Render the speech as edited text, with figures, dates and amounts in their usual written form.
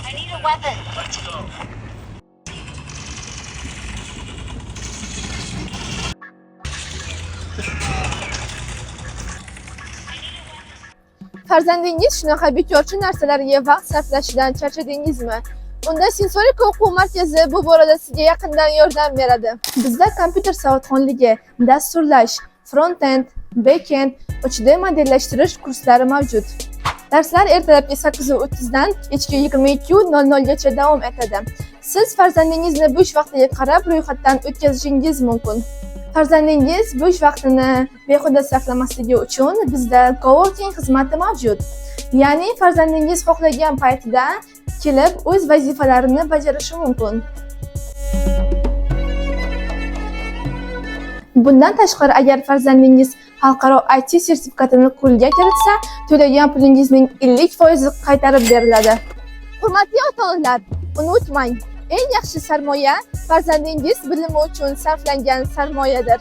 I need a weapon. Let's go. Farzandingiz shunaqa bekorchi narsalarga vaqt sarflashidan charchadingizmi? Unda Sensorika o'quv markazi bu borada sizga yaqindan yordam beradi. Bizda kompyuter savodxonligi, dasturlash, front-end, back-end, 3D modellashtirish kurslari mavjud. Darslar ertalabki 8:30 dan kechki 22:00 gacha davom etadi. Siz farzandingizni bo'sh vaqtiga qarab ro'yxatdan o'tkazishingiz mumkin. Farzandingiz bo'sh vaqtini behuda sarflamasligi uchun bizda coworking xizmati mavjud. Ya'ni farzandingiz xohlagan paytida kelib o'z vazifalarini bajarishi mumkin. Bundan tashqari, agar farzandingiz xalqaro IT sertifikatini qo'lga kiritsa, to'lagan pulingizning 50% qaytarib beriladi. Hurmatli ota-onalar, unutmang, eng yaxshi sarmoya farzandingiz bilimi uchun sarflangan sarmoyadir.